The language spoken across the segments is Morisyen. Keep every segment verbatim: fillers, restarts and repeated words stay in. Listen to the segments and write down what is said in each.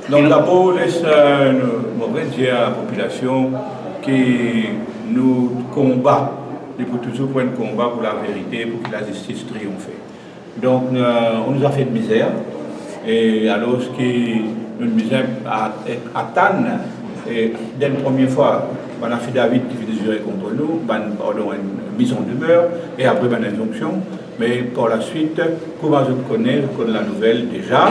Donk, dabor, les, euh, nou, mo redir a lapopilasion ki nou konba, li pou touzour pou enn konba pou laverite, pou ki lazistis triyonfe. Donk, euh, on nous a fait de misère, e alor ki nou mizin a, atann, e dan premie fwa, bann afidavit ki finn zire kont nou, bann, pardon, enn mizon demer, e apre bann inzonksion, me par laswit, kouma zot kone, zot konn lanouvel deza,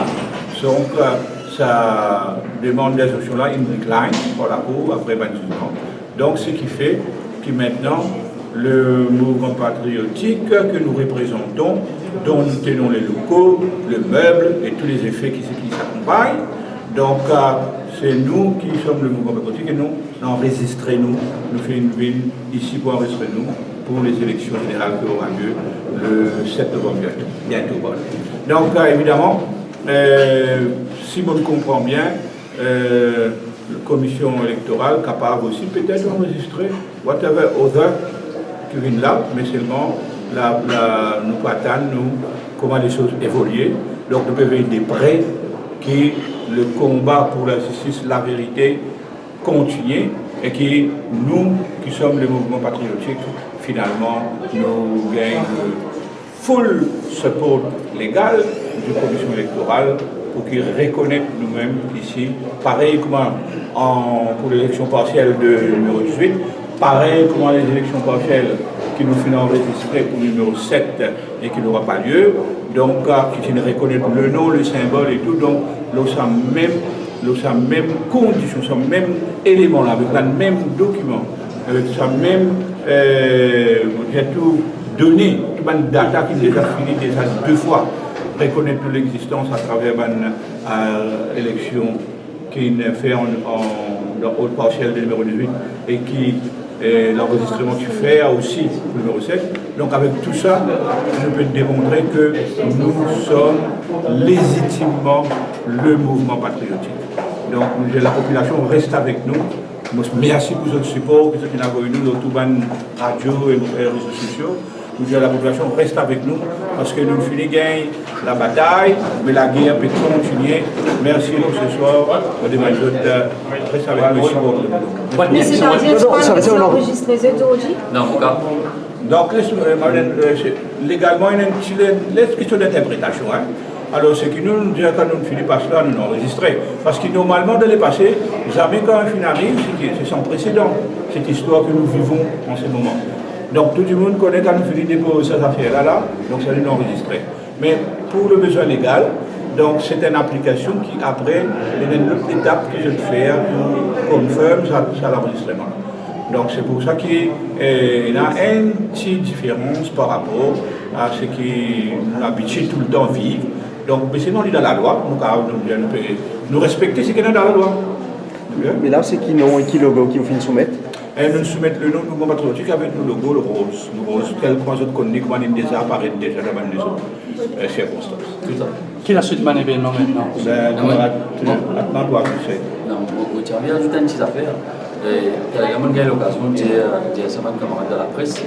donk, euh, sa demann d'inzonksion la, inn decline par lakour, apre bann zizman. Donk, seki fer ki mintnan, le mouvman patriotik ke nou reprezanton, dont nou tenons les locaux, le meuble et tous les effets ki, ki akonpagn. Donk, euh, se nou ki som le mouvman patriotik e nou, nou anrezistre nou, nou finn vinn isi pou anrezistre nou pour les élections générales qui aura lieu le sept novembre bientôt, bientôt, pardon. Donk, euh, evidaman, euh, si mo konpran bien, euh, Komision Elektoral kapav osi petet anrezistre whatever other ki vinn la, me selman la, la, nou pou atann nou kouma lesoz evolie. Donk, nou pe vey de pre ki le konba pou lazistis, laverite kontinie e ki nou, ki som le mouvman patriotik, finalman, nou gagn full support legal de Komision Elektoral pou ki rekonet noumem isi, parey kouma an, pou leleksion parsiel de nimero diz-wit, parey kouma leleksion parsiel ki nou finn anrezistre pou nimero set e ki nora pa lie. Donk, euh, ki finn rekonet le nom, le symbole et tout. Donk, lor sa mem, lor sa mem kondision, sa mem eleman la, avek sa mem dokiman, avek sa mem, euh, mo dir tou, done, tou bann data ki deza fini deza de fwa rekonet nou lexistans atraver bann, euh, eleksion ki inn fer an, an, dan ord parsiel de nimero diz-wit e ki, euh, lanrezistreman ki fer osi pou nimero set. Donk, avek tou sa, nou pe demontre ke nou som lezitimman le mouvman patriotik. Donk, nou dir lapopilasion res avek nou. Mo mersi pou zot sipor, ki zot inn avoy nou lor tou bann radio e, e rezo sosio. Nou dir lapopilasion res avek nou, parski nou fini gagn labatay, me lager pe kontinie. Mersi pou se swar, mo demann zot, euh, res avek nou, siport nou. Mesier Dardier, non, non, sa, sa, non. Anrezistre zot zordi? Non, mon ka. Donk, les, euh, Marlène, euh, se, legalman, ena enn ti le-, les kestion d'interpretasion, hein. Alor, seki nou, nou dir, kan nou fini pas la, nou anrezistre. Parski normalman, dan lepase, zame kan finn ariv, se ki, se san presedan, set istwar ke nou vivon an se moman. Donk, tou dimoun kone kan nou fini depoz sa zafer la, la, donk sa, nou anrezistre. Me pou le bezwin legal, donk, se enn aplikasion ki, apre, ena enn lot etap ki zot fer pou confirm sa, sa lanrezistreman. Donk, se pou sa ki, eh, ena enn ti diferans par rapor a seki nou abitie toultan viv. Donk, me selman li dan lalwa, nou kapav, nou, nou pe, nou respekte seki ena dan lalwa. Me la, se ki nom e ki logo ki ou finn soumet? Eh, nou soumet le nom Mouvman Patriotik avek nou logo, le roz. Le roz, tel kouma zot konn li, kouma li deza aparet deza dan bann lezot, eh, sirkonstans. Toutafe. Ki laswit bann evenman mintnan? Ben, ah, wi. Kamarad, euh, Atma pou anonse. Non, mo, mo ti anvi azout enn ti zafer. E, taler la, mo gagn lokazion dir, dir sa bann kamarad dan lapres,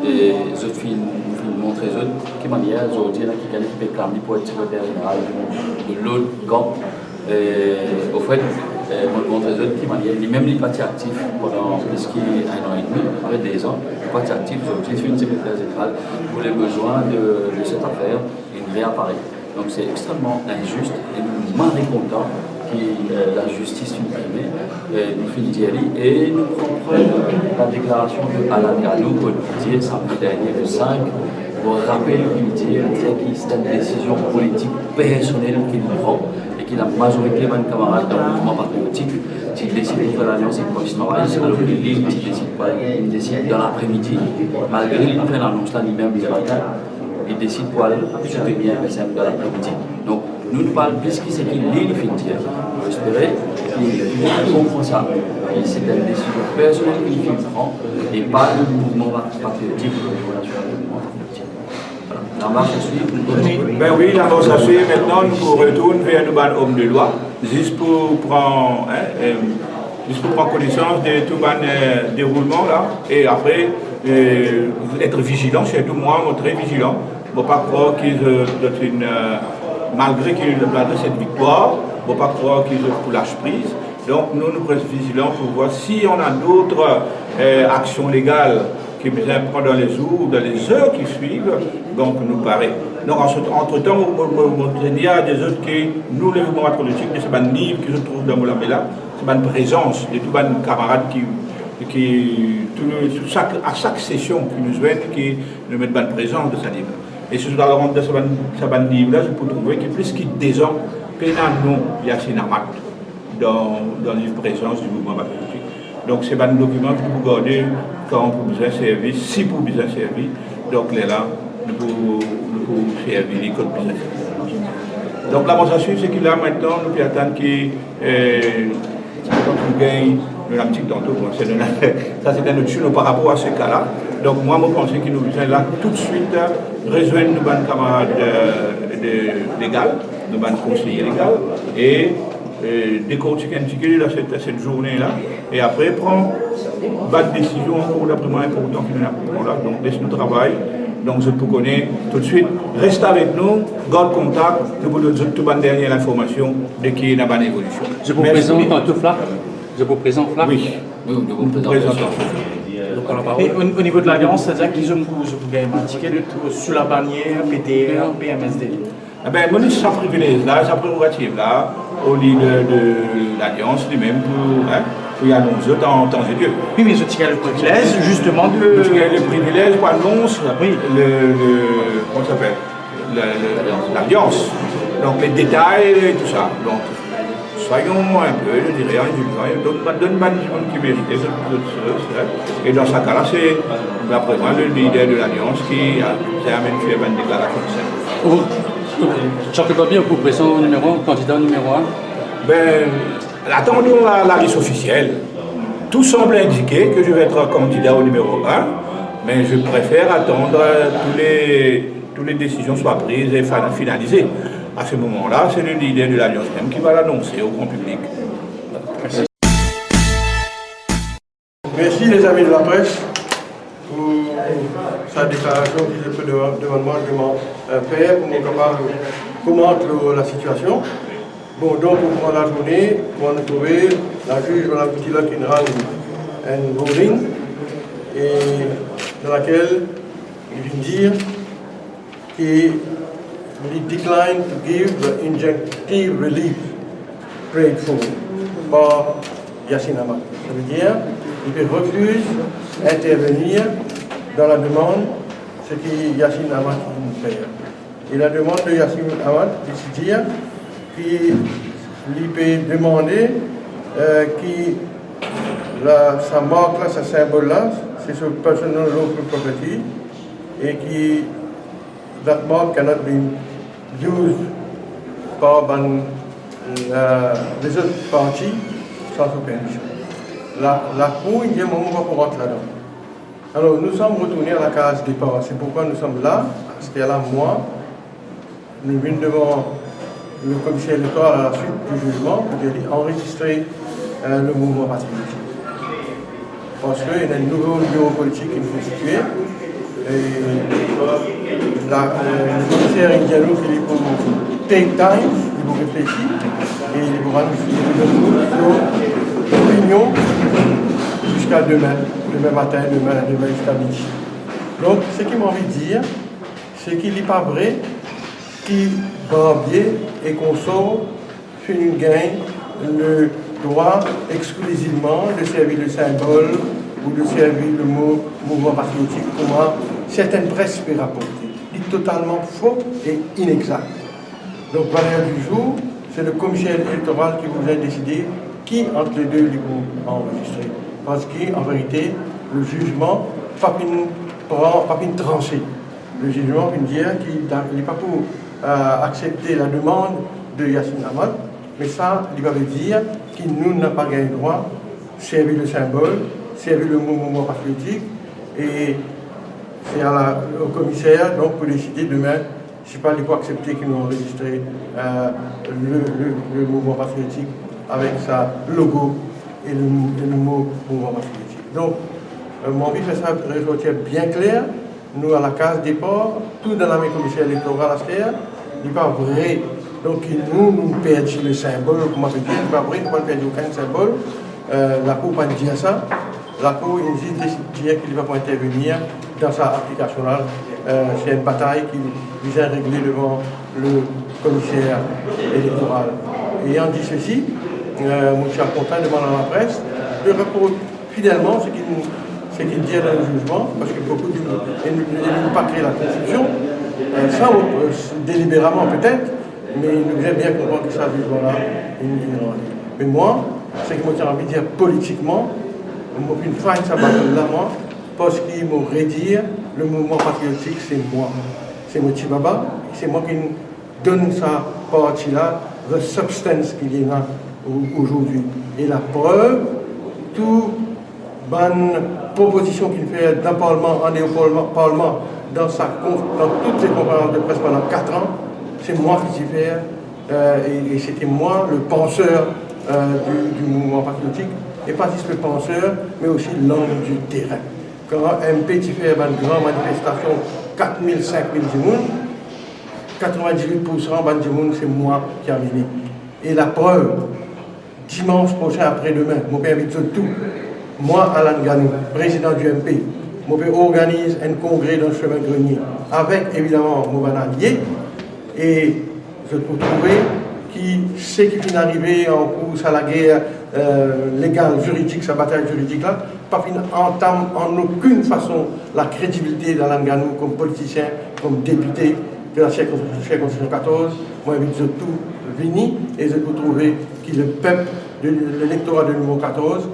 e zot finn, finn montre zot ki manier zordi ena kikenn ki pe klam li pou et sekreter zeneral de, de lot kan. E, ofet, e, mo montre zot ki manier, limem li pa ti aktif pandan plis ki enn an edmi, apre de zan, li pa ti aktif, zordi li finn sekreter zeneral. Pou le bezwin de, de set zafer, li reaparet. Donk, se extrememan inzis e nou mal kontan ki, euh, lazistis finn prime, euh, nou finn dir li, e nou pran prev ladeklarasion de Alan Gadou, kot li dir samdi dernie, le cinq, mo rapel ki li dir, li dir ki se enn desizion politik personel ki li pran, e ki lamazorite bann kamarad dan Mouvman Patriotik ti desid pou fer lalians ek Parti Travayis, alor ki li, li ti desid pou al, li desid dan lapremidi, malgre li finn fer lanons la limem lematin. Li desid pou al soutenir M S M dan lapremidi. Donk, nou, nou parl plis ki seki li, li finn dir. Nou espere ki, ki li konpran sa. E se enn desizion personel ki li finn pran e pa le mouvman patriotik, le mouvman nasional, le mouvman patriotik. Voilà. La marche à suivre. Ben wi, la marche à suivre. Mintnan, nou pou retourn ver nou bann om de lwa, zis pou pran, hein, euh, zis pou pran konesans de tou bann, euh, deroulman la, e apre, euh, et vizilan, sirtou mwa, mo tre vizilan. Mo pa krwar ki, euh, zot inn, euh, malgre ki, malgre set viktwar, Fo pa krwar ki zot pou las priz. Donk nou, nou res vizilan pou vwar si ena dot, eh, aksion legal ki bizin pran dan lezour, dan lezer ki swiv, donk nou pare. Donk, antretan, mo, mo, mo, mo tenir a dir zot ki nou, le mouvman patriotik, se bann liv ki zot trouv dan mo lame la, se bann prezans de tou bann kamarad ki, ki, tou nou, tou sak, a sak sesion ki nou zwenn, ki nou met bann prezans de sa liv la. E si zot al rant dan sa bann, sa bann liv la, zot pou trouve ki plis ki dezan, pena non Yasin Amat dan, dan liv prezans di mouvman patriotik. Donk, se bann dokiman ki nou pou garde kan pou bizin servi, si pou bizin servi. Donk, lerla, nou pou, nou pou servi li kot bizin servi. Donk, la, mo sa swiv, se ki la, aster, nou pe atann ki, eh, nou gagn, nou ena ti tanto, bon, se nou, sa, se enn lot size par rapor a se ka la. Donk, mwa, mo panse ki nou bizin la toutswit, eh, rezwenn nou bann kamarad, eh, de, legal, nou bann konseye legal, e, eh, dekortik enn tipe dan set, set zourne la, e apre pran bann desizion ankor, dapre mwa, inportan ki nou ena pou pran la. Donk, les nou travay. Donk, zot pou kone toutswit. Res avek nou, gard kontak, nou pou donn zot tou bann dernie linformasion de ki ena bann evolision. Je vous présente en tout flac. Je vous présente flac. Wi. Wi, nou pou prezant. Donk, la parol. E o, o nivo de lalians, setadir ki zot pou, zot pou gagn bann tike sou la bannier P D R, P M S D? Eben, mo ena sa privilez la, sa prerogativ la, o lider de lalians limem pou, hein, pou li anons zot an tan e lir. Wi, me zot ti gagn le privilez, zisteman, de... Zot ti gagn le privilez pou anons, wi, le, le, kouma sa apel, le, le, lalians. Donk, le detay e tou sa. Donk, soyons un peu, je dirais, indulgents, e donn, donn bann dimoun ki merite zot, zot, zot, hein. E dan sa ka la, se, dapre mwa, le lider de lalians ki, eh, ti amenn fer bann deklarasion sinp. Ou, ou, Jean-Claude Barbier, ou pou prezant nimero, kandida nimero enn? Ben, attendons la, la liste officielle. Tout semble indiquer que je vais être candidat au numéro un, mais je préfère attendre tous les, toutes les décisions soient prises et fa-, finalisées. À ce moment-là, c'est le leader de l'Alliance même qui va l'annoncer au grand public. Merci. Merci, les amis de la presse, pour sa déclaration ki zot pe devan, devan mwa, devan, euh, fer, pou nou kapav komant lor la sitiasion. Bon, donk, pou pran lazourne, kouma nou trouve, laziz Madam Coutillot inn rann enn ruling, e dan lakel li vinn dir ki li decline to give the injunctive relief prayed for par Yasin Amat. Savedir, li pe refiz intervenir dan la demann seki Yasin Amat inn fer. E la demann de Yasin Amat, li ti dir ki li pe demande, euh, ki la, sa mark la, sa sinbol la, se so personal lawful property, e ki that mark cannot be used par bann, euh, lezot parti san so permision. La, lakour, li dir mwa, mo pa pou rant ladan. Alor, nous sommes retournés à la case départ. C'est pourquoi nous sommes là, aster la, mwa, nou vinn devan le commissaire électoral à la suite du jugement pou dir li anrezistre, euh, le mouvement patriotique. Parski ena enn nouvo biro politik ki konstitue. E la, euh, le commissaire inn dir nou ki li pou take time, li pou reflesi, e li pou rann, li pou donn nou so opinion ziska demin, demin matin, demin, demin ziska midi. Donk, seki mo anvi dir, se ki li pa vre ki Barbier e konsor finn gagn le drwa exklizivman de servi le sinbol ou de servi le mo mouvman patriotik kouma sertenn pres pe raporte. Li totalman fo e inexak. Donk, valer di zour, se le komiser elektoral ki pou bizin deside ki ant le de li pou anrezistre. Parski, an verite, le zizman pa finn pran, pa finn transe. Le zizman finn dir ki li pa pou, euh, aksepte la demann de Yasin Amat, me sa, li pa ve dir ki nou, nou napa gagn drwa servi le sinbol, servi le mo mouvman patriotik, e se a la, o komiser, donk, pou deside demin si pa li pou aksepte ki nou anrezistre, euh, le, le, le mouvman patriotik avek sa logo e le, e le mo mouvman patriotik. Donk, euh, mo anvi fer sa resortir bien kler, nou a la kaz depar, tou dan lame komiser elektoral aster, li pa vre Donk, nou, nou perdi le sinbol, kouma pe dir, li pa vre, nou pa perdi okenn sinbol. Euh, lakour pa dir sa. Lakour inn zis desi-, dir ki li pa pou intervenir dan sa aplikasion la. Euh, se enn batay ki bizin regle devan le komiser elektoral. E an di sesi, euh, mo ti a kontan demann a lapres de raport fidelman seki, seki dir dan le zizman, parski boukou de, e nou, e nou pa kre lakonfizyon, euh, sa, euh, deliberaman petet, me nou bizin bien konpran ki sa zizman la, inn, inn rant. Me mwa, seki mo ti anvi dir politikman, mo finn finn sa batal la, mwa, parski mo redir, le mouvman patriotik, se mwa. Se mo ti baba, se mwa ki donn sa parti la the substance ki li ena o-, ozordi. E laprev, tou bann propozision ki fer dan parlman, an deor parlman, parlman, dan sa konf-, dan tout se konferans de pres pandan kat an, se mwa ki ti fer, euh, e, e sete mwa le panser, euh, di, di mouvman patriotik, e pa zis le panser, me osi l'homme du terrain. Kan M P ti fer bann gran manifestasion, kat mil, sink mil dimoun, katrevin-diz-wit poursan bann dimoun se mwa ki amene. E laprev, dimans prosin, apre dime, mo pe invit zot tou. Mwa, Alan Ganou, prezidan di M P, mo pe organiz enn kongre dan Semin Grenier, avek, evidaman, mo bann alie, e zot pou trouve ki seki finn arive ankour sa lager, euh, legal, ziridik, sa batay ziridik la, pa finn antam an okenn fason lakredibilite d'Alan Ganou kom politisien, kom depite de la sirkon-, sirkonskripsion katorz. Mo invit zot tou vini e zot pou trouve ki lepep, de, lektora de nimero katorz,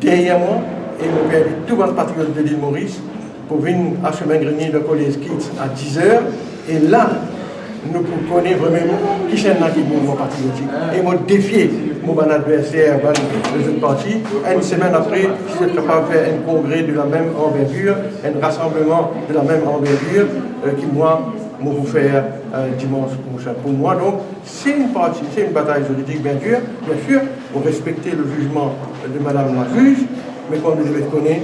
deryer mwa, e mo pe invit tou bann patriot de Lil Moris pou vinn a Semin Grenier dan Kolez Keats a diz er, e la, nou pou kone vremem kisannla ki mouvman patriotik. E mo defie mo bann adverser, bann lezot parti, enn semenn apre, si zot kapav fer enn kongre de la mem anvergir, enn rasanbleman de la mem anvergir, euh, ki mwa, mo pou fer, euh, dimans prosin. Pou mwa, donk, se enn parti, se enn batay ziridik, bien sir, bien sir, mo respekte le zizman de madam la ziz, me kouma nou devret kone,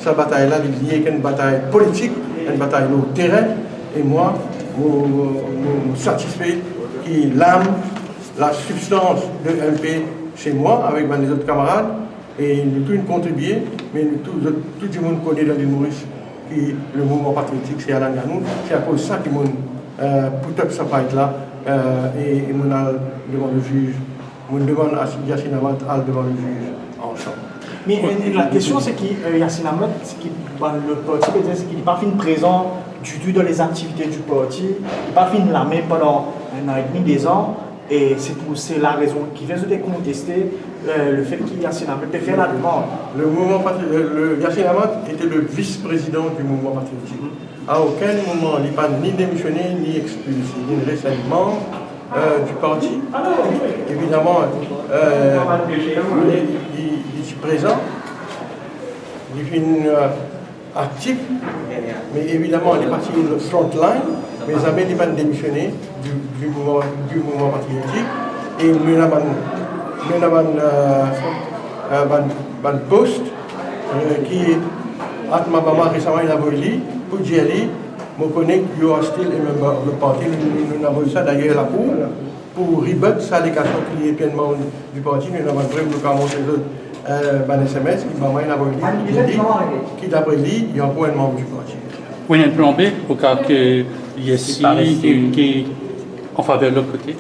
sa batay la, li lie ek enn batay politik, enn batay lor terin, e mwa, mo, mo, mo satisfe ki lam, lasibstans de M P, se mwa, avek bann lezot kamarad, e nou tou inn kontribie, me nou tou, zot, tou dimoun kone dan Lil Moris ki le mouvman patriotik, se Alan Ganou, se akoz sa ki mo'nn, euh, put up sa fight la, euh, e, e mo'nn al devan le ziz. Mo'nn demann a Yacine Amade al devan le ziz ansam. Me, euh, lakestion, se ki, euh, Yacine Amade, se ki, bann lot parti, pe dir, se ki li pa finn prezan ditou dan lezaktivite di parti, li pa finn lame pandan enn an edmi, dezan, e se pou, se larezon ki fer zot pe konteste, euh, lefet ki Yacine Amade pe fer lademann. Le mouvman patri-, le, le, Yacine Amade ete le vis-prezidan di mouvman patriotik. A okenn moman, li pa ni demisione, ni expilse. Li res enn manm, euh, di parti. Evidaman, euh, li, li, li ti prezan, li finn, euh, aktif, me evidaman, li pa ti front line, me zame li pa demisione di, di mouvman, di mouvman patriotik. E nou ena bann, nou ena bann, euh, euh, bann, bann post, euh, ki Atma Bama resaman inn avoy li pou dir li, mo kone you are still a member of the party. Nou, nou, nou avoy sa dayer lakour pou rebut sa alegasion ki li ete enn manm di parti. Nou ena bann prev, nou kapav montre zot, euh, bann S M S ki Bama inn avoy li, ki dir li ki dapre li, li ankor enn manm di parti. Ou ena enn plan B, o ka ki, si, ki, ki an faver lot kote?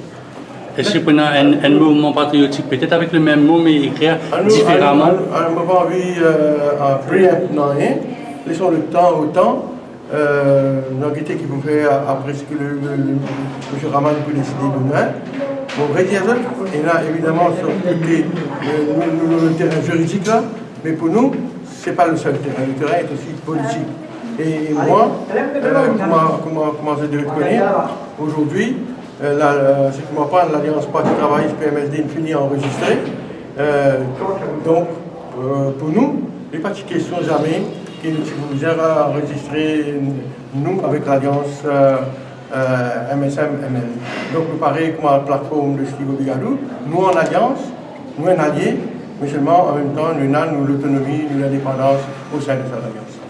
Eski pou ena enn, enn mouvman patriotik, petet avek le mem mo, me ekrir diferaman? Anou, anou, anou, mo pa anvi, euh, euh, preempt nanye. Laissons le temps au temps. Euh, nou gete ki pou fer apre seki le, le, le, misie Rahman pou deside demin. Bon, redir zot, e la, evidaman, sir kote, euh, nou, nou, nou, le terin ziridik la, me pou nou, se pa le sel terin. Le terin ete osi politik. E, e mwa, euh, kouma, kouma, kouma zot devret kone, ozordi, euh, la, euh, seki mo aprann, Lalians Parti Travayis, P M S D, inn fini anrezistre. Euh, donk, euh, pou nou, li pa ti kestion zame ki nou ti pou bizin anrezistre nou avek lalians, euh, euh, M S M M L. Donk, nou parey kouma platform de Steve Obigadou, nou an lalians, nou enn alie, me selman, an mem tan, nou ena nou lotonomi, nou lindepandans o sein de sa lalians.